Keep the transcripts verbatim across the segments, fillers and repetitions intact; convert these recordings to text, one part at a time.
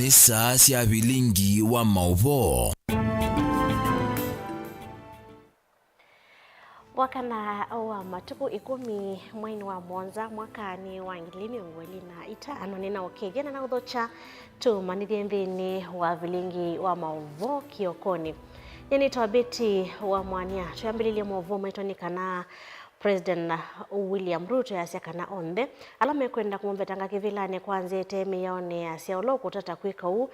Nĩ saa sya vilingi wa maũvoo. Wakana wa matukũ ĩkũmi mweinĩ wa mũonza mwakanĩ wa ngili mĩongo ĩlĩ na itano, nĩnaũkethya na naũthokya tũmanyĩthye nthĩnĩ wa vilingi wa maũvoo kĩokonĩ. Nyie nĩtawa Betty wa Mwania. Twĩambĩlĩlye maũvoo maitũ nĩ kana President William Ruto easya kana onthe ala mekwenda kũmũvetanga kĩvĩlanĩ kwa nzĩa ĩte mĩao nĩasya ũla ũkũtata kwĩka ũu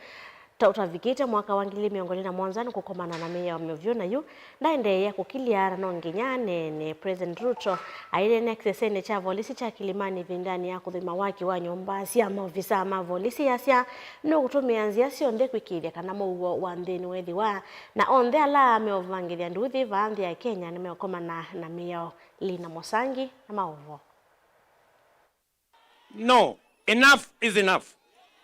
ta ũtavikĩte mwaka wa ngili mĩongo ĩlĩ na mũonza nĩ kũkomana na mĩao mĩvyũ, na yu ndaendeea kũkilya na no nginya aneene. President Ruto aineena kĩsesenĩ kya volisi kya Kilimani ĩvindanĩ ya kũthima waki wa nyũmba sya maovisaa ma volisi, easya nũkũtũmĩa nzĩa syonthe kwĩkĩĩthya kana mũuo wa nthĩ nĩwethĩwa, na onthe ala meũvangĩthya nduthi vaa nthĩ ya Kenya nĩmeũkomana na mĩao. Lina Mũsangi na maũvoo. No, enough is enough.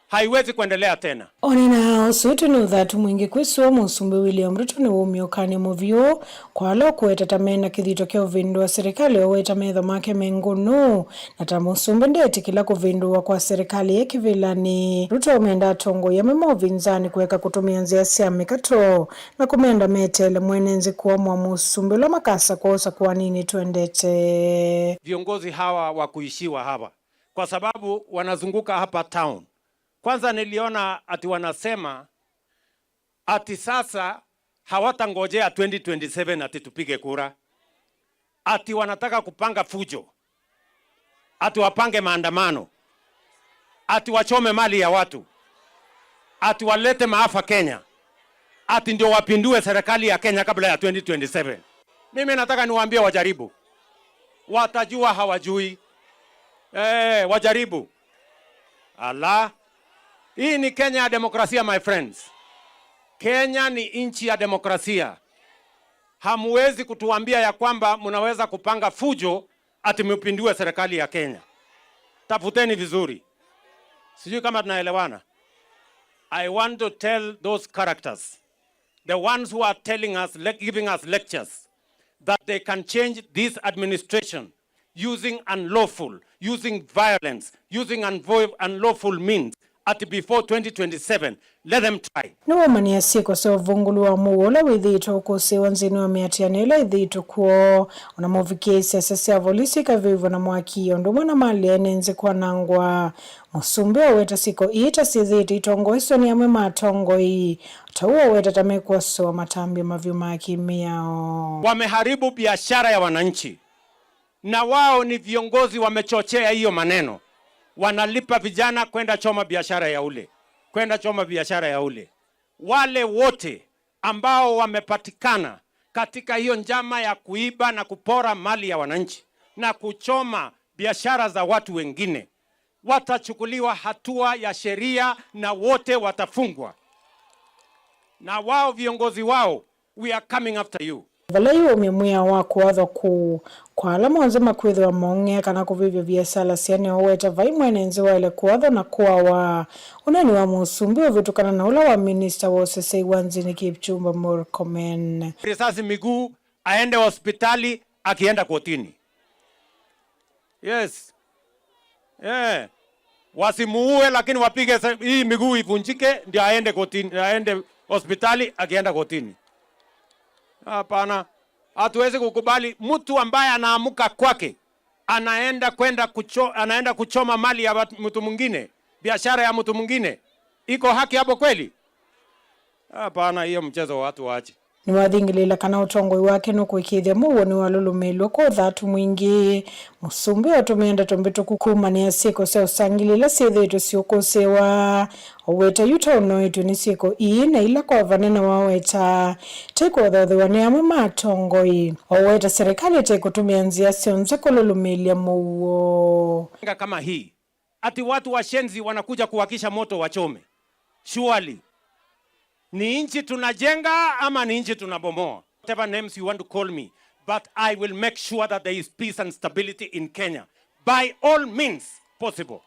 Haiwezi kuendelea tena. Onena ũsu ĩtũ nĩ ũthatu mwingĩ kwĩsũa Mũsumbĩ William Ruto nĩwũmya ũkany'o mũvyũ kwa ala ũkũweta ta mena kĩthito kya ũvĩndũa serikali, oweta metho make me ngũnũ, na ta mũsumbĩ ndeetĩkĩla kũvĩndũwa kwa serikali yĩ kĩvĩlanĩ. Ruto ũmenda atongoi amwe ma ũvinzani kũeka kũtũmĩa nzĩa sya mĩkato na kũmenda meteele mwene nzĩ kũamũa mũsumbĩ ũla makasakũa ũsakũaninĩ twendete. Viongozi hawa wa kuishiwa hawa kwa sababu wanazunguka hapa town. Kwanza niliona ati wanasema ati sasa hawatangojea twenty twenty-seven ati tupige kura, ati wanataka kupanga fujo, ati wapange maandamano, ati wachome mali ya watu, ati walete maafa Kenya, ati ndio wapindue serikali ya Kenya kabla ya twenty twenty-seven. Mimi nataka niwaambie wajaribu, watajua hawajui. Eh, wajaribu. Ala, hii ni Kenya ya demokrasia, my friends. Kenya ni nchi ya demokrasia. Hamuwezi kutuambia ya kwamba mnaweza kupanga fujo ati mpindue serikali ya Kenya. Tafuteni vizuri. Sijui kama tunaelewana. I want to tell those characters, the ones who are telling us, le- giving us lectures, that they can change this administration using unlawful, using violence, using unvo- unlawful means, ati before twenty twenty-seven, let them try. Nĩwaumanĩa syĩko sya ũvũngũlu wa mũuo ũla wĩthĩĩtwe ũkũsĩĩwa nzĩnĩ wa mĩatĩanĩo ĩla ĩthĩĩtwe kw'o, o na mũvikĩĩsya sya volisi ikavĩvw'a na mwaki, o ũndũ ũmwe na malĩ ya ene nzĩ kwanangwa. Mũsumbĩ waweta syĩko ii ta syĩthĩĩtwe itongoeswe nĩ amwe ma atongoi, ta ũu waweta ta mekũasũa matambya mavyũ ma kĩmĩao. Wameharibu biashara ya wananchi. Na wao ni viongozi wamechochea hiyo maneno. Wanalipa vijana kwenda choma biashara ya ule, kwenda choma biashara ya ule. Wale wote ambao wamepatikana katika hiyo njama ya kuiba na kupora mali ya wananchi na kuchoma biashara za watu wengine, watachukuliwa hatua ya sheria na wote watafungwa. Na wao viongozi wao, we are coming after you. Vala yu ũmya mwĩao wa kũathwa kũu kwa ala monthe makwĩthĩwa maũng'ea kana kũvĩvya viasala syene, ũweta vai mwene nzĩ waĩle kũathwa na kũawa. Ũneeni wa mũsumbĩ ũvĩtũkana na ũla wa minista wa ũsesei wa nzĩnĩ Kipchumba Murkomen. Risasi miguu, aende hospitali akienda kotini. Yes. Eh. Wasimuue, lakini wapige se- hii miguu ivunjike ndio aende kotini, aende hospitali akienda kotini. Hapana. Hatuwezi kukubali mtu ambaye anaamka kwake anaenda kwenda kucho, anaenda kuchoma mali ya watu- mtu mwingine, biashara ya mtu mwingine. Iko haki hapo kweli? Hapana, hiyo mchezo watu waache. Nĩwathingĩlĩĩla kana ũtongoi wake nũkũĩkĩĩthya mũuo nĩwalũlũmĩĩlw'a kwa ũthatu mwingĩ. Mũsumbĩ ũtũmĩe ndeto mbĩtũku kũmanĩa syĩko sya ũsangili ila syĩthĩĩtwe siũkũsĩĩwa. Oweta yu ta ũnoetw'e nĩ syĩko ii na ila kwa vane na waweta te kũthaũthĩwa nĩ amwe ma atongoi. Oweta serikali ĩte kũtũmĩa nzĩa syonthe kũlũlũmĩĩlya mũuo. Kama hii, ati watu washenzi wanakuja kuwakisha moto wachome. Surely. Ni nchi tunajenga ama ni nchi tunabomoa? Whatever names you want to call me, but I will make sure that there is peace and stability in Kenya by all means possible.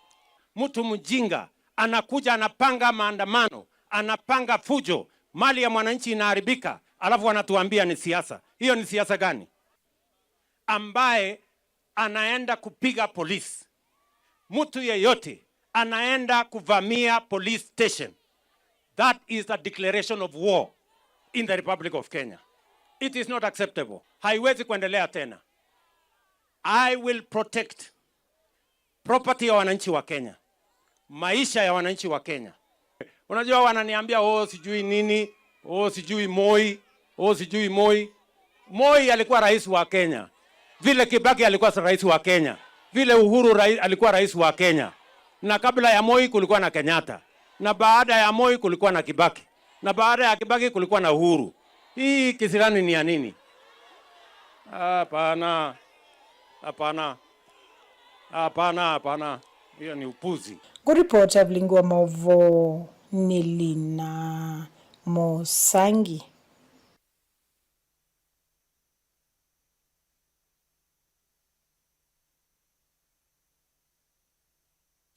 Mtu mjinga anakuja anapanga maandamano, anapanga fujo, mali ya mwananchi inaharibika, alafu anatuambia ni siasa. Hiyo ni siasa gani? Ambaye anaenda kupiga polisi, mtu yeyote anaenda kuvamia police station, That is a declaration of war in the Republic of Kenya. It is not acceptable. Haiwezi kuendelea tena. I will protect property ya wananchi wa Kenya, maisha ya wananchi wa Kenya. Unajua, wananiambia, "Oh, sijui nini, oh, sijui Moi, oh, sijui Moi." Moi alikuwa rais wa Kenya, vile Kibaki alikuwa rais wa Kenya, vile Uhuru rai-, alikuwa rais wa Kenya, na kabla ya Moi kulikuwa na Kenyatta, na baada ya Moi kulikuwa na Kibaki, na baada ya Kibaki kulikuwa na Uhuru. Hii kisirani ni ya nini? Hapana. Hapana. Hapana, hapana. Hiyo ni upuzi. Ngũripota vilingi wa maũvoo nĩ Lina Mũsangi.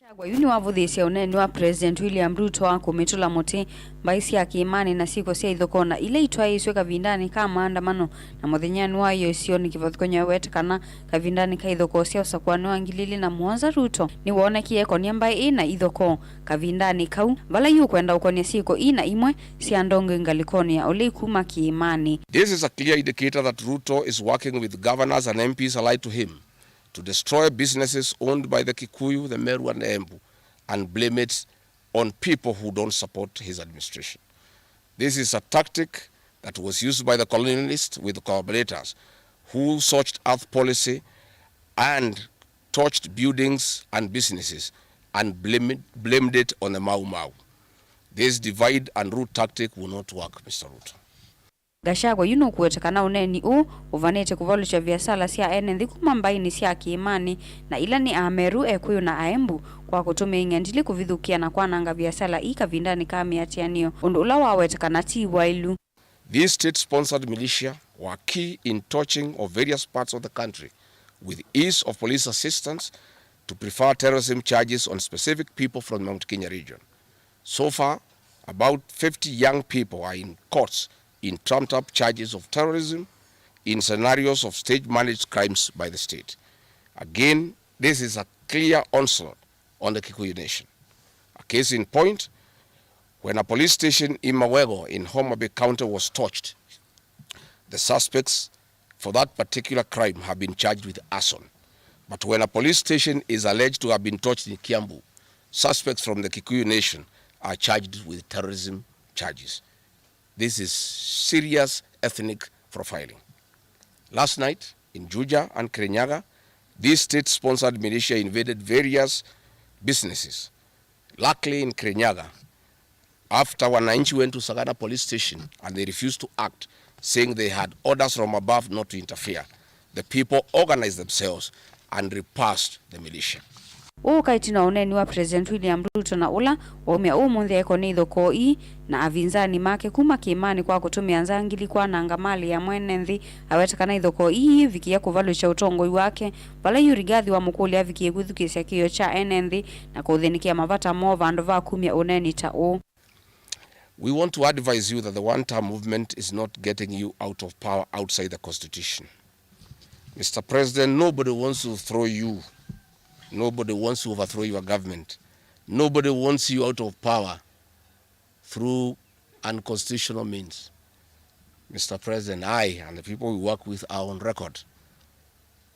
Gachagua yu nĩwavũthĩĩsye ũneeni wa President William Ruto wa kũmĩtũla mũtĩ mbaĩ sya kĩĩmanĩ na syĩko sya ithokoo na ila itwaĩĩsw'e kavindanĩ ka maandamano, na mũthenyanĩ wa ĩyo ĩsionĩ kĩvathũkany'o ewete kana kavindanĩ ka ithokoo sya ũsakũanĩ wa ngili ilĩ na mũonza Ruto nĩwoonekie ekonia mbaĩ ĩ na ithokoo kavindanĩ kau, vala yu ũkwenda ũkonia syĩko ii na imwe sya ndongoi ngalĩkonĩ ya ũlei kuma kĩĩmanĩ. This is a clear indicator that Ruto is working with governors and M Ps allied to him to destroy businesses owned by the Kikuyu, the Meru, and the Embu, and blame it on people who don't support his administration. This is a tactic that was used by the colonialists with collaborators who sourced earth policy and torched buildings and businesses and blamed, blamed it on the Mau Mau. This divide and rule tactic will not work, Mister Ruto. Gachagua yu nũkũweta kana ũneeni ũũ ũvanĩte kũvalũkya viasala sya ene nthĩ kuma mbaĩnĩ sya kĩĩmanĩ na ila nĩ Ameru, Ekũyũ na Aembu kwa kũtũmĩa ing'endilĩ kũvithũkĩa na kwananga viasala ii kavindanĩ ka mĩatĩanĩo, ũndũ ũla waweta kana ti waĩlu. These state-sponsored militia were key in torching of various parts of the country with ease of police assistance to prefer terrorism charges on specific people from the Mount Kenya region. So far, about fifty young people are in courts in trumped-up charges of terrorism in scenarios of stage-managed crimes by the state. Again, this is a clear onslaught on the Kikuyu nation. A case in point, when a police station in Mawego in Homa Bay County was torched, the suspects for that particular crime have been charged with arson. But when a police station is alleged to have been torched in Kiambu, suspects from the Kikuyu nation are charged with terrorism charges. This is serious ethnic profiling. Last night, in Juja and Kirinyaga, these state-sponsored militia invaded various businesses. Luckily, in Kirinyaga, after wananchi went to Sagana police station and they refused to act, saying they had orders from above not to interfere, the people organized themselves and repulsed the militia. Ũũ ũka ĩtina wa ũneeni wa President William Ruto na ũla waumya ũmũnthĩ aekwa nĩ ithokoo ii na avinzani make kuma kĩĩmanĩ kwa kũtũmĩa nzangili kwananga malĩ ya mwene nthĩ, aweta kana ithokoo ii ivikĩĩa kũvalũkya ũtongoi wake, vala yu Rigathi wamũkũlya avikĩe kwĩthukĩĩsya kĩĩo kya ene nthĩ na kũthĩnĩkĩa mavata moo vandũ va kumya ũneeni ta ũũ. We want to advise you that the one-term movement is not getting you out of power outside the constitution. Mister President, nobody wants to throw you. Nobody wants to overthrow your government. Nobody wants you out of power through unconstitutional means. Mister President, I and the people we work with are on record.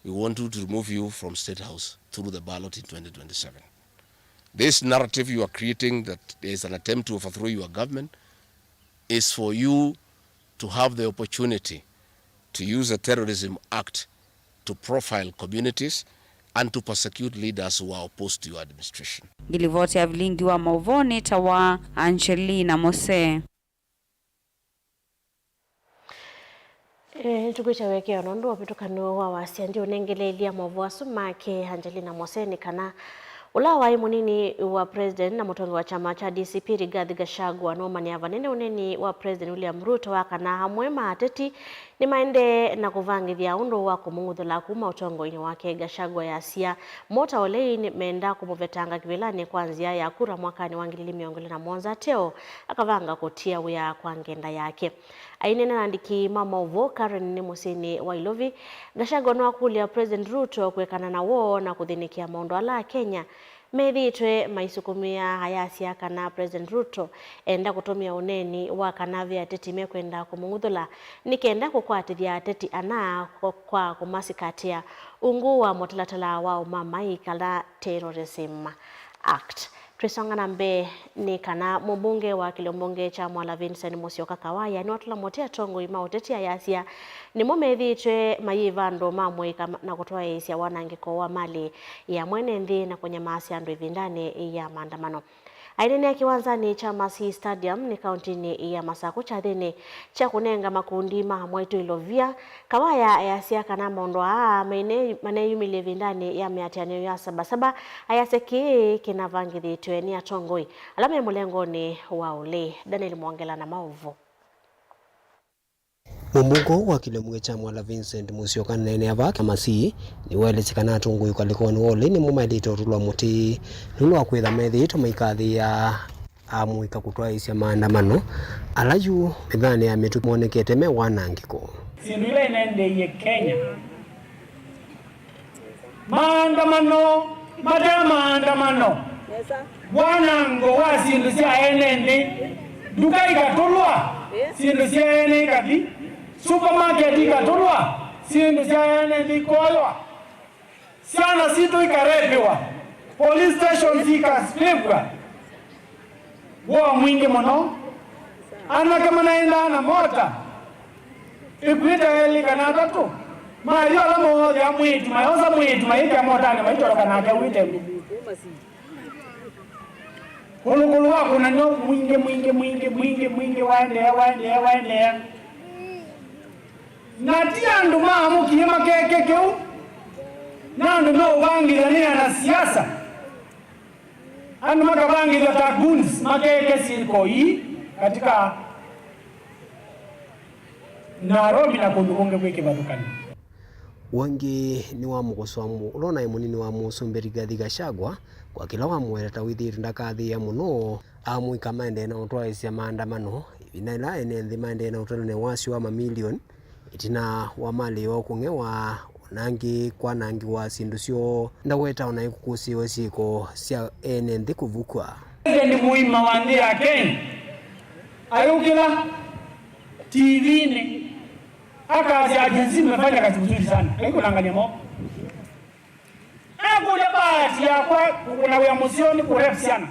We want you to remove you from State House through the ballot in twenty twenty-seven. This narrative you are creating that there is an attempt to overthrow your government is for you to have the opportunity to use the Terrorism Act to profile communities and to persecute leaders who are opposed to your administration. Ngilivoti ya vilingi wa mauvoo nĩ ta wa Angelina Mose. Eh, nĩtũkwĩtya wekeo nũndũ wa ũvĩtũkano wa wasya. Ndiũnengeleelya maũvoo asu make Angelina Mose nĩ kana ũla waĩ mũnini wa president na mũtongoi wa kyama kya D C P Rigathi Gachagua nũmanĩa vanene ũneni wa President William Ruto wa kana amwe ma ateti nĩmaendee na kũvangĩthya ũndũ wa kũmũng'uthũla kuma ũtongoinĩ wake. Gachagua yasya mota ũlei nĩmenda kũmũvetanga kĩvĩlanĩ kwa nzĩa ya kura mwakanĩ wa ngili ili mĩongo ĩlĩ na mũonza ateo akavanga kũtia wĩa kwa ngenda yake. Aineena na andĩki ma maũvoo Karen nĩ mũsyĩnĩ wa Ilovi, Gachagua nĩwakũlya President Ruto kwĩkana na woo na kũthĩnĩkĩa maũndũ ala Akenya Methĩĩtwe maisukumĩa ayasya kana President Ruto enda kũtũmĩa ũneeni wa kana ve ateti mekwenda kũmũng'uthũla nĩ kenda kũkwatĩthya ateti ana kwa kũmasikatĩa ungu wa mũtalatala wa ũmamai kana Terrorism Act. Twĩsonga na mbee nĩ kana mũmbunge wa kĩlio mbunge kya Mwala Vincent Musyoka Kawaya nĩwatũla mũtĩ atongoi ma ũteti ayasya nĩmo methĩĩtwe mayĩva andũ ma mũika na kũtwaĩĩsya wanangĩko wa malĩ ya mwene nthĩ na kũnyamaasya andũ ĩvindanĩ ya maandamano. Aineenea kĩwanzanĩ kya Masii Stadium nĩ kaũntĩnĩ ya Masakũ kyathĩnĩ kya kũnenga makundi ma mwaitũ ilovia, Kawaya ayasya kana maũndũ aa maine-, maneyumĩlye ĩvindanĩ ya mĩatĩanĩo ya Saba Saba, ayasya kĩĩ kĩnavangĩthĩtwe nĩ atongoi ala me mũlengonĩ wa ũlei. Daniel Mwongela na maũvũ. Mũmbunge wa kĩlio mbunge kya Mwala Vincent Musyoka nĩneenea vaa Masii nĩwaelesye kana atongoi ũkalĩkonĩ wa ũlei nĩmo maĩlĩte ũtũlwa mũtĩ nũndũ wa kwĩtha methĩĩtwe maikathĩĩa amũika kũtwaĩĩsya maandamano ala yu mĩthanĩ ya mĩtũkĩ monekete me wanangĩko. Syĩndũ ila inendeeie Kenya. Maandamano mate maandamano, wanango wa syĩndũ sya ene nthĩ, nduka ikatũlwa, syĩndũ sya ene ikathi, supermarket ikatũlwa, syĩndũ sya ene nthĩ ikoywa, syana sitũ ikarepiwa, police stations ikasivĩvw'a. Woo mwingĩ mũno. Anake manaendaa na mota ĩkuĩte elĩ kana atatũ, mathi ala moothea mwĩĩtu, mayosa mwĩĩtu, mayĩkĩa motanĩ, maitoloka nake ũĩte nthĩ. Kũlũkũlũ wa kũnanĩwa mwingĩ, mwingĩ, mwingĩ, mwingĩ, mwingĩ, waendeea, waendeea, waendeea. Na ti andũ maamũkie makeke kĩu, na andũ meũvangĩthya nĩ anasiasa. Andũ makavangĩthw'a ta goons makeke syĩko ii katika Nairobi na kũndũ kũngĩ kwĩ kĩvathũkany'o. Ũngĩ nĩ wa mũkosoa mũ-, ũla ũnaĩ mũnini wa mũsumbĩ Rigathi Gachagua, kwa kĩla wamũweta ta wĩthĩĩtwe ndakathĩĩa mũno amũika maendee na ũtwaĩĩsya maandamano, ĩvinda ĩla ene nthĩ maendee na ũtalany'a wasyo wa mamilioni. Ĩtina wa malĩ yoo kũng'ewa, o na angĩ kwanangĩwa syĩndũ syoo, ndaweta o na ĩkũkũsĩĩwe syĩko sya ene nthĩ kũvukw'a. President mũima wa nthĩ ya Kenya ayũkĩla T V-nĩ akasya ati, "Sisi mmefanya kazi mzuri sana." Kaikũnangany'a moko. Ekũlya bahati yakwa kũkũna wĩa mũseo nĩ kũrep syana.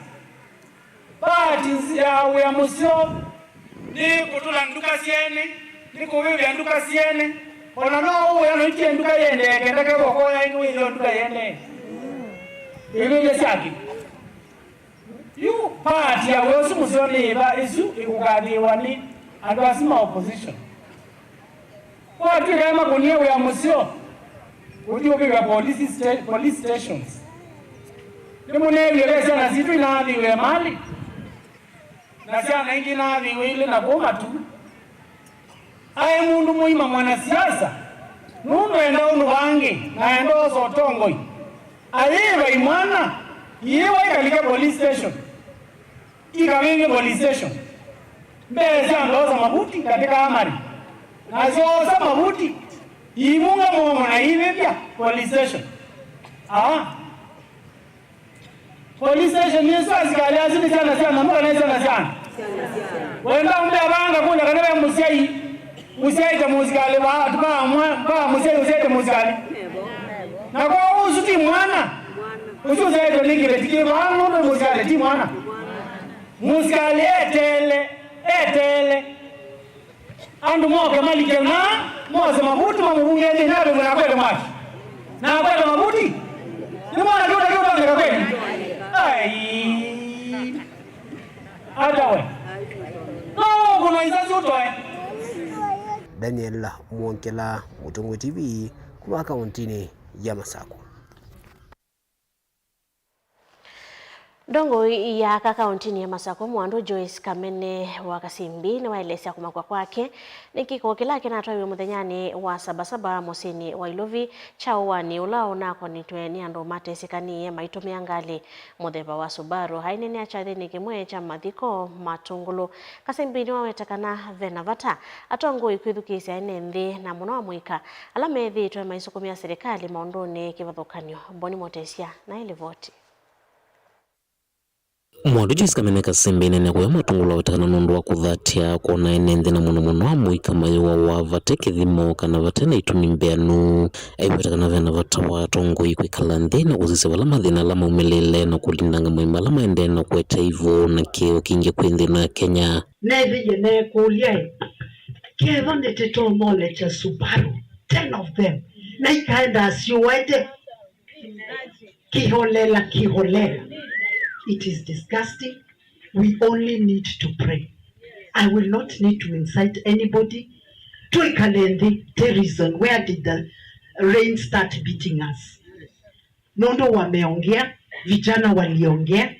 Bahati ya wĩa mũseo nĩ kũtũla nduka syene, nĩ kũvĩvĩa nduka syene. O na no ũwĩa noitie nduka yendee kenda kew'okoya ĩngĩ wĩthĩo nduka yendee. Ĩvĩvye syake. Yu bahati ya wĩa ũsu mũseo nĩ ĩva ĩsu ĩkũkathĩĩwa nĩ andũ asu ma opposition? Kwatw'ĩka nĩmakũnie wĩa mũseo kũthi ũvĩvya police sta-, police stations. Nĩmũneewie ve syana sitũ inaaviwe malĩ, na syana ingĩ inaaviwe ilĩ na kũu matu. Aĩ mũndũ mũima mwanasiasa, nũndũ enda ũndũ vangĩ, na enda osa ũtongoi. Ayĩva imwana, iĩwa ikalike police station. Ikavĩvye police station mbee sya andũ osa mavuti katika amari, na syoosa mavuti, iivunga mũomo na iivĩvya police station. Aa, police station ĩsu asikalĩ asu nĩ syana sya nyamũ kana nĩ syana sya andũ? Wenda ũmbĩa vaa ngakũlya kana ve mũsyai ũsyaĩte mũsikalĩ vaa, vaa mwa-, vaa mũsyai ũsyaĩte mũsikalĩ? Na kwoou ũsu ti mwana. Ũsu ũsyaĩtwe nĩ kĩveti kĩ vaa nũndũ mũsikalĩ ti mwana. Mũsikalĩ eteele, eteele andũ moke malike na mose mavuti mamũvunge nthĩ na avĩvwe na akwete mwaki. Na akwete mavuti. Nĩ mwana kĩũta kĩũtonyeka kweli? Ai. Ata we. No kũno isasi ũtoe. Daniel Mwongela, Mũtongoi T V, kuma kauntinĩ ya Masakũ. Ndongoi ya aka kauntinĩ ya Masakũ, Mwandu Joyce Kamene wa Kasimbi, nĩwaelesya kũmakw'a kwake nĩ kĩko kĩla kĩnatwaiwe mũthenyanĩ wa Saba Saba mũsyĩnĩ wa Ilovi kya ũaani ũla ũnakonetwe nĩ andũ matesĩkanĩe maitũmĩa ngalĩ mũthemba wa Subaru. Aineenea kyathĩnĩ kĩmwe kya mathiko Matũngũlũ, Kasimbi nĩwaweta kana ve na vata atongoi kwĩthukĩĩsya ene nthĩ na mũno amũika ala methĩĩtwe maisukumĩa silikalĩ maũndũnĩ kĩvathũkany'o. Boni Mũtesya na ĩlivoti. Mwandu Joyce Kamene Kasembe aineenea kũya matungulu awetekana nũndũ wa kũthatya kwona ene nthĩ na mũno mũno amũika mayũawa vate kĩthimo kana vate na itumi mbeanu. Aiweta kana vena vata wa atongoi kwĩkala nthĩ na kũsisya vala mathĩna ala maumĩlĩle na kũlindanga maima ala maendee na kũete ivũ na kĩeo kingĩ kwĩ nthĩ ĩno ya Kenya. Neethĩie neekũlya-ĩ, kethwa nĩtĩtonya ũlekya Subaru, ten of them, na ikaendaa syũaĩte kĩholela, kĩholela. It is disgusting. We only need to pray. I will not need to incite anybody. Twĩkale nthĩ, tell reason, where did the rain start beating us? Nũndũ wameongea, vijana waliongea,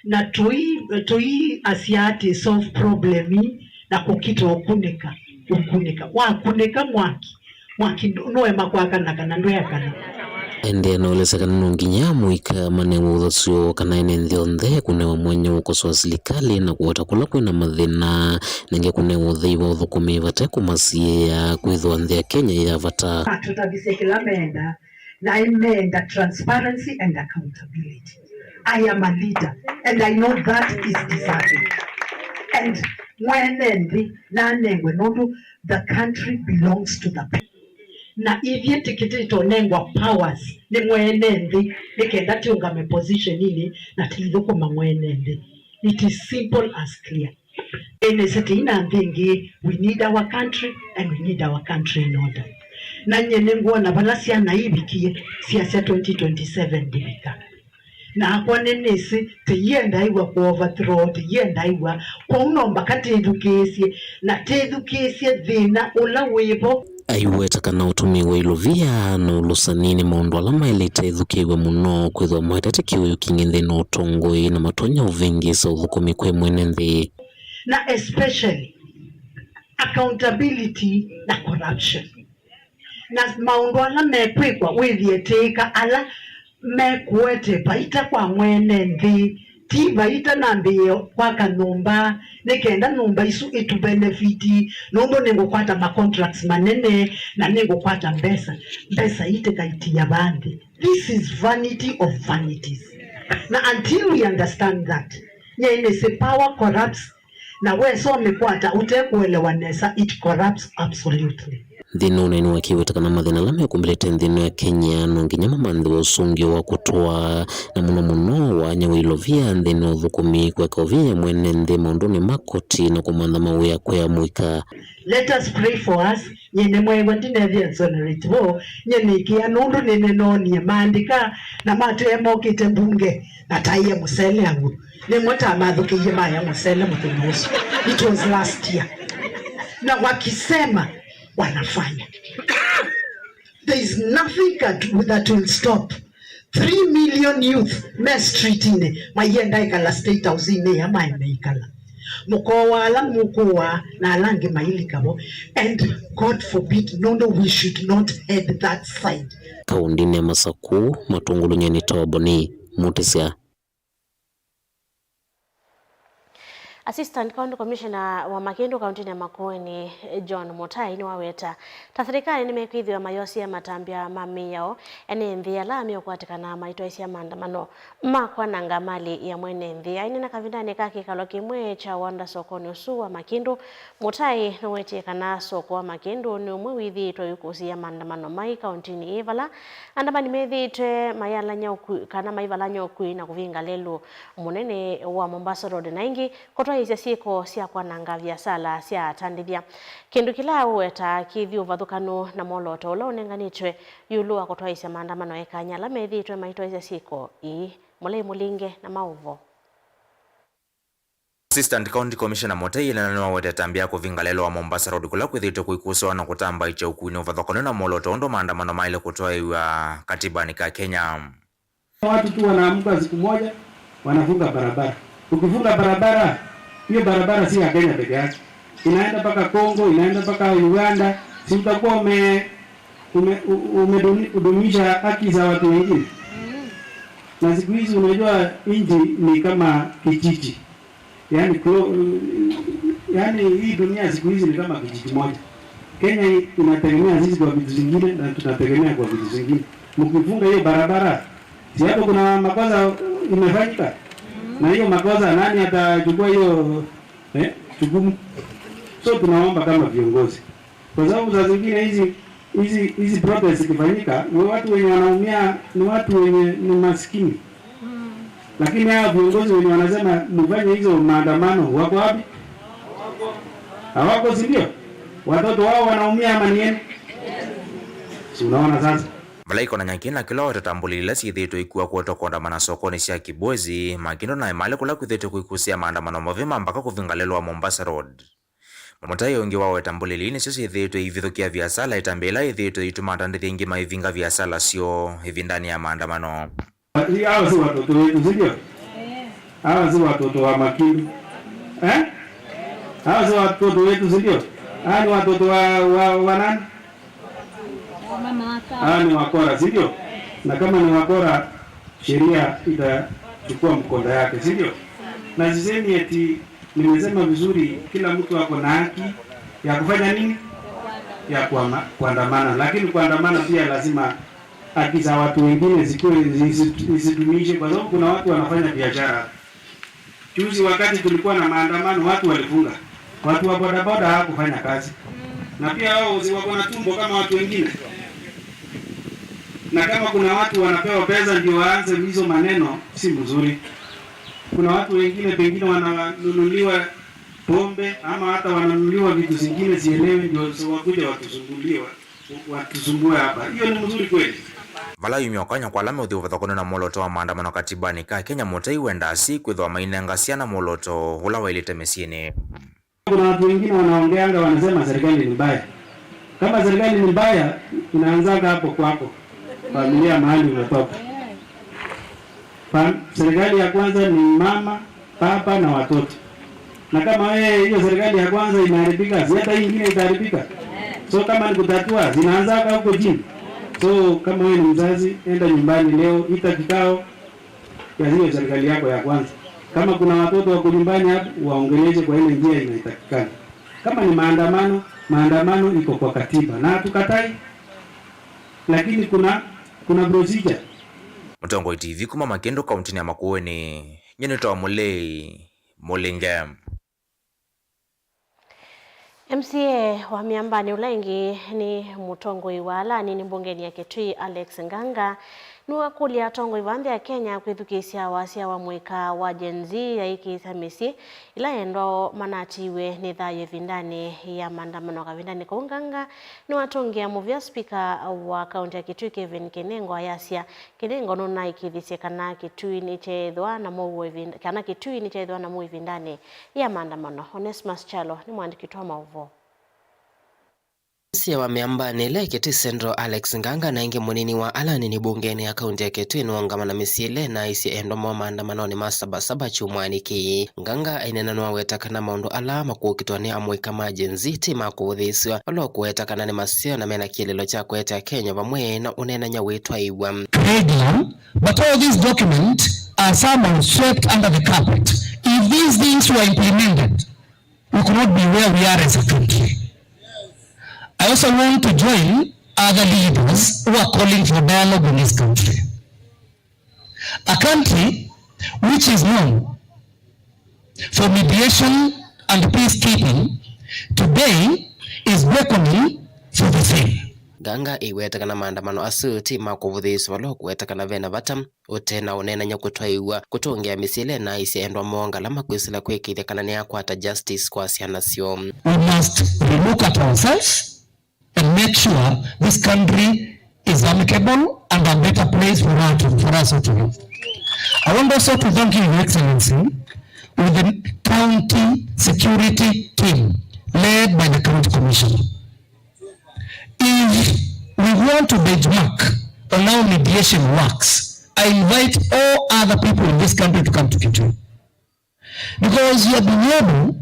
na tũi, tũiasya atĩ solve problem ii na kũkita ũkunĩka, ũkunĩka. Wakunĩka mwaki, mwaki ndũ-, nũema kwakana kana ndwĩakana. Aendee na ũelesya kana no nginya amũika manewe ũthasyo kana ene nthĩ onthe kũnewa mwanya wa ũkosoa silikalĩ na kũweta kũla kwĩna mathĩna, na ĩngĩ kũnewa ũthei wa ũthũkũmi vate kũmasiĩĩa kwĩthĩwa nthĩ ya Kenya yĩ ya vata. Atũtavisye kĩla menda, na aimenda transparency and accountability. I am a leader and I know that is deserving. And mwene nthĩ nanengwe nũndũ the country belongs to the people. Na ithyĩ tĩkĩtĩte ũnengwa powers nĩ mwene nthĩ nĩ kenda tĩũngame positioninĩ na tĩithũkũma mwene nthĩ. It is simple as clear. Ĩnĩsĩ tĩina nthĩ ĩngĩ, we need our country and we need our country in order. Na nyie nĩngwona vala syana ivikie syasya twenty twenty-seven ndivika. Nakwa nĩnĩsĩ tĩienda aiwa kũ overthrow, tĩienda aiwa. Kwoou no mbaka tĩthukĩĩsye, na tĩthukĩĩsye thĩna ũla wĩvo. Aiweta kana ũtũmĩi wa ilovia na ũlũsani nĩ maũndũ ala maĩlĩte ĩthukĩĩw'a mũno, kwĩthĩwa mawetete kĩũyũ kingĩ nthĩnĩ wa ũtongoi na matonya ũvĩngĩĩsa ũthũkũmi kwĩ mwene nthĩ. Na especially accountability na corruption. Na maũndũ ala mekwĩkwa wĩthĩe tĩĩka ala mekũete vaita kwa mwene nthĩ, ti vaita nambĩĩe kwaka nyũmba, nĩ kenda nyũmba isu itũvenefiti, nũndũ nĩngũkwata ma contracts manene na nĩngũkwata mbesa, mbesa ii tĩkaitia vaa nthĩ. This is vanity of vanities. Na until we understand that, nyie nĩsĩ power corrupts, na wesa ũmĩkwata ũte kũelewa nesa, it corrupts absolutely. Nthĩnĩ wa ũneeni wake aiweta kana mathĩna ala mekũmbĩlĩte nthĩ ĩno ya Kenya no nginya mamanthĩwe ũsũngĩo wa kũtũa, na mũno mũno wanya wa ilovia nthĩnĩ wa ũthũkũmi, kũeka ũvia mwene nthĩ maũndũnĩ ma koti na kũmantha mawĩa kwĩ amũika. Let us pray for us. Nyie nĩmweew'a ndinethĩa exonerate vo, nyie nĩkĩa nũndũ nĩnĩnoonie maandĩka na matee mokĩte mbunge na taĩe mũsele aw'o. Nĩmwe tamathũkĩie maya mũsele mũthenya ũsu. It was last year. Na wakisema wanafanya. There is nothing that, that will stop. Three million youth me streetinĩ maienda ĩkala State House-inĩ ĩya maĩ meikala. Mũkooa ala mũkũaa na ala angĩ mailika vo. And God forbid, nũndũ we should not head that side. Kaũndĩnĩ ya Masaku, Matũngũlũ, nyie nĩ Toboni Mũtĩsya. Assistant County Commissioner wa Makĩndũ kaũntĩnĩ ya Makueni, John Mutai, nĩwaweta ta silikalĩ nĩmekwĩthĩwa mayosea matambya ma mĩao ene nthĩ ala meũkwatĩkana maitwaĩsya maandamano ma kwananga malĩ ya mwene nthĩ. Aineena kavindanĩ ka kĩkalo kĩmwe kya Wanda sokonĩ ũsu wa Makĩndũ, Mutai nĩwetie kana soko wa Makĩndũ nĩ ũmwe wĩthĩĩtwe ũikũsĩĩa maandamano mai kaũntĩnĩ ĩĩ, vala andamani methĩĩtwe mayalany'a ũkui, kana maivalany'a ũkui na kũvinga lelũ mũnene wa Mombasa Road, na ĩngĩ kũtwaĩĩsya syĩko sya kwananga viasala sya atandĩthya, kĩndũ kĩla ũwetaa kĩthi ũvathũkanu na mwolooto ũla ũnenganĩtwe ĩũlũ wa kũtwaĩĩsya maandamano ekany'a ala methĩĩtwe maitwaĩĩsya syĩko ii. Mũlei Mũlinge na maũvoo. Assistant County Commissioner Mutai ĩnena nĩwawetete atambya kũvinga lelũ wa Mombasa Road kũla kwĩthĩĩtwe kũikũsĩwa na kũtambaĩkya ũkui nĩ ũvathũkanu na mwolooto ũndũ maandamano maĩle kũtwaĩĩw'a katibanĩ ka Kenya. Watu tu wanaamka siku moja, wanafunga barabara. Ukifunga barabara, hiyo barabara si ya Kenya peke yake. Inaenda mpaka Congo, inaenda mpaka Uganda. Si utakuwa ume-, ume-, u-, umedumi-, udumisha haki za watu wengine? Na siku hizi unajua nchi ni kama kijiji. Yaani, klo-, yaani hii dunia siku hizi ni kama kijiji moja. Kenya hii inategemea sisi kwa vitu zingine na tunategemea kwa vitu zingine. Mkifunga hiyo barabara, si hapo kuna makosa imefanyika? Na hiyo makosa, nani atachukua hiyo, eh, jukumu? So tunaomba kama viongozi, kwa sababu saa zingine hizi, hizi, hizi protest zikifanyika, ni watu wenye wanaumia ni watu wenye ni maskini. Lakini hawa viongozi wenye wanasema mfanye hizo maandamano wako wapi? Hawako, si ndio? Watoto wao wanaumia ama ni nini? Si unaona sasa? Vala ikonany'a kĩna kĩla wawetetambũlĩlĩ ila syĩthĩĩtwe ikuwa kwotwa kũandamana sokonĩ sya Kibwezi, Makindo na Emali kũla kwĩthĩĩtwe kwĩkusĩa maandamano mavima mpaka kũvinga lelũ wa Mombasa Road. Mũtai ũngĩ waweta mbũlĩli nĩsyo syĩthĩĩtwe ivithũkĩa viasala ĩtambya ĩla yĩthĩĩtwe ĩituma atandĩthya aingĩ maivinga viasala syoo ĩvindanĩ ya maandamano. Hao si watoto wetu, si ndio? Hao si watoto wa Makindu. Eh? Hao si watoto wetu, si ndio? Hao ni watoto wa, wa, wa nani? Hawa ni wakora, si ndio? Na kama ni wakora, sheria itachukua mkondo yake, si ndio? Na sisemi eti, nimesema vizuri, kila mtu ako na haki ya kufanya nini? Ya kuama-, kuandamana. Lakini kuandamana pia lazima haki za watu wengine zikuwe, zisi-, zisitumishe, kwa sababu kuna watu wanafanya biashara. Juzi wakati tulikuwa na maandamano, watu walifunga. Watu wa bodaboda hawakufanya kazi. Na pia wao si wako na tumbo kama watu wengine. Na kama kuna watu wanapewa pesa ndio waanze hizo maneno, si mzuri. Kuna watu wengine pengine wananunuliwa pombe ama hata wananunuliwa vitu zingine sielewi, ndio wakuje watusumbuliwe, watusumbue hapa. Hiyo ni mzuri kweli? Vala yumya ũkany'a kwa ala meũthiũũthya kũneena mwolooto wa maandamano katibanĩ ka Kenya, Mũtai wendaa asyai kwĩthĩwa mainenga syana mwolooto ũla waĩlĩte mĩsyĩnĩ. Kuna watu wengine wanaongeanga, wanasema serikali ni mbaya. Kama serikali ni mbaya, inaanzanga hapo kwako, familia mahali unatoka. Fam-, serikali ya kwanza ni mama, baba na watoto. Na kama wewe, hiyo serikali ya kwanza imeharibika, si hata hii ingine itaharibika? So kama ni kutatua, zinaanzaka huko chini. So kama wewe ni mzazi, enda nyumbani leo, ita kikao ya hiyo serikali yako ya kwanza. Kama kuna watoto wako nyumbani hapo, waongeleshe kwa ile njia inatakikana. Kama ni maandamano, maandamano iko kwa katiba na hatukatai, lakini kuna, kuna procedure. Mũtongoi T V kuma Makindu, kauntinĩ ya Makueni, nyie nĩtawa Mũlei Mũlinge. M C A wa Mĩambanĩ ũla ĩngĩ nĩ mũtongoi wa ala anini mbungenĩ ya Kitui, Alex Nganga, nĩwakũlya atongoi va nthĩ ya Kenya kwĩthukĩĩsya wasya wa mũika wa Gen Z yaĩkĩĩsya mĩsyĩ ĩla endwa manatiwe nĩ thayũ ĩvindanĩ ya maandamano. Kavindanĩ kau, Nganga nĩwatũngĩa mũvea spika wa kaunti ya Kitui, Kevin Kinengo, ayasya Kinengo nũnaĩkĩĩthisye kana Kitui nĩkyeethĩwa na mũuo ĩvinda-, kana Kitui nĩkyeethĩwa na mũuo ĩvindanĩ ya maandamano. Onesmus Kyalo nĩ mũandĩki witũ wa maũvoo. M C A wa Mĩambanĩ ĩla ĩ Kitui Central, Alex Nganga, na ĩngĩ mũnini wa ala anini mbungenĩ ya kaunti ya Kitui, nĩwaũngama na mĩsyĩ ĩla ĩnaaisye endwa moo maandamanonĩ ma Saba Saba kyumwanĩ kĩĩ. Nganga aineena nĩwaweta kana maũndũ ala makũkitwa nĩ amũika ma Gen Z ti ma kũvũthĩĩsw'a, vala ũkũweta kana nĩ maseo na mena kĩeleelo kya kũete Akenya vamwe na ũneenany'a wĩtwaĩw'a. Regular, but all these documents are somehow swept under the carpet. If these things were implemented, we could not be where we are as a country. I also want to join other leaders who are calling for dialogue in this country. A country which is known for mediation and peacekeeping today is beckoning for the same. Nganga ĩweta kana maandamano asu ti ma kũvũthĩĩsw'a, vala ũkũweta kana vena vata ũte na ũneenany'a kũtwaĩw'a kũtũngĩa mĩsyĩ ĩla ĩnaaisye endwa moo ngalama kwĩsĩla kwĩkĩĩthya kana nĩyakwata justice kwa syana syoo. We must relook at ourselves and make sure this country is amicable and a better place for us to, for us all to live. I want also to thank you, Your Excellency, with the county security team led by the county commissioner. If we want to benchmark on how mediation works, I invite all other people in this country to come to Kitui. Because you have been able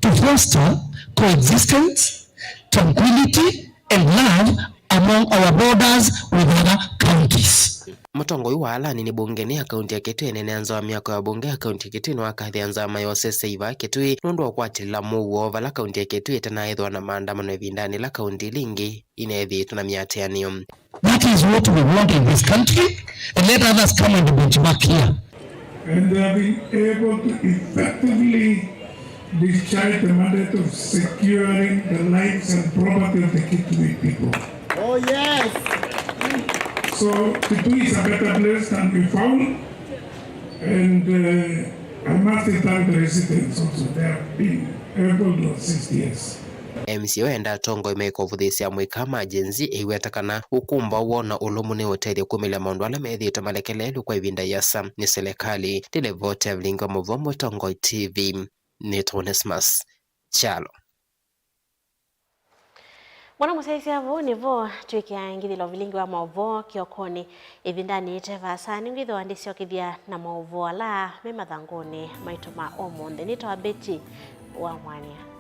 to foster coexistence, tranquility, and love among our borders with other counties. Mũtongoi wa ala anini mbungenĩ ya kaunti ya Kitui eneenea nza wa myako ya mbunge ya kaunti ya Kitui nĩwakathĩa nzama ya ũseseĩ vaa Kitui nũndũ wa kũatĩlĩla mũuo vala kaunti ya Kitui ĩtanaĩthwa na maandamano ĩvindanĩ ĩla kaunti ila ingĩ ineethĩĩtwe na mĩatĩanĩo. That is what we want in this country, and let others come and benchmark here. And they have been able to effectively discharge the mandate of securing the lives and property of the Kitui people. Oh, yes. So Kitui is a better place than we found, and uh, I must thank the residents also. They have been able to assist us. M C A ũendaa atongoi maikũvũthĩĩsya amũika ma Gen Z ĩiweta kana ũkũmbaũ woo na ũlũmu nĩ ũtethyo kumĩlya maũndũ ala methĩĩtwe malekeleelw'e kwa ĩvinda ĩasa nĩ silikalĩ. Ndĩ livoti ya vilingi wa maũvoo Mũtongoi T V, nĩtwa Onesmus Kyalo. Mwana mũsyaĩĩsya, vau nĩvo twĩkĩaa ngithĩlo vilingi wa maũvoo kĩokonĩ. Ĩvindanĩ yĩte vaasa, nĩngwĩthĩwa ndĩsyokethya na maũvoo ala me mathangũnĩ maitũ ma ũmũnthĩ. Nĩtawa Betty wa Mwania.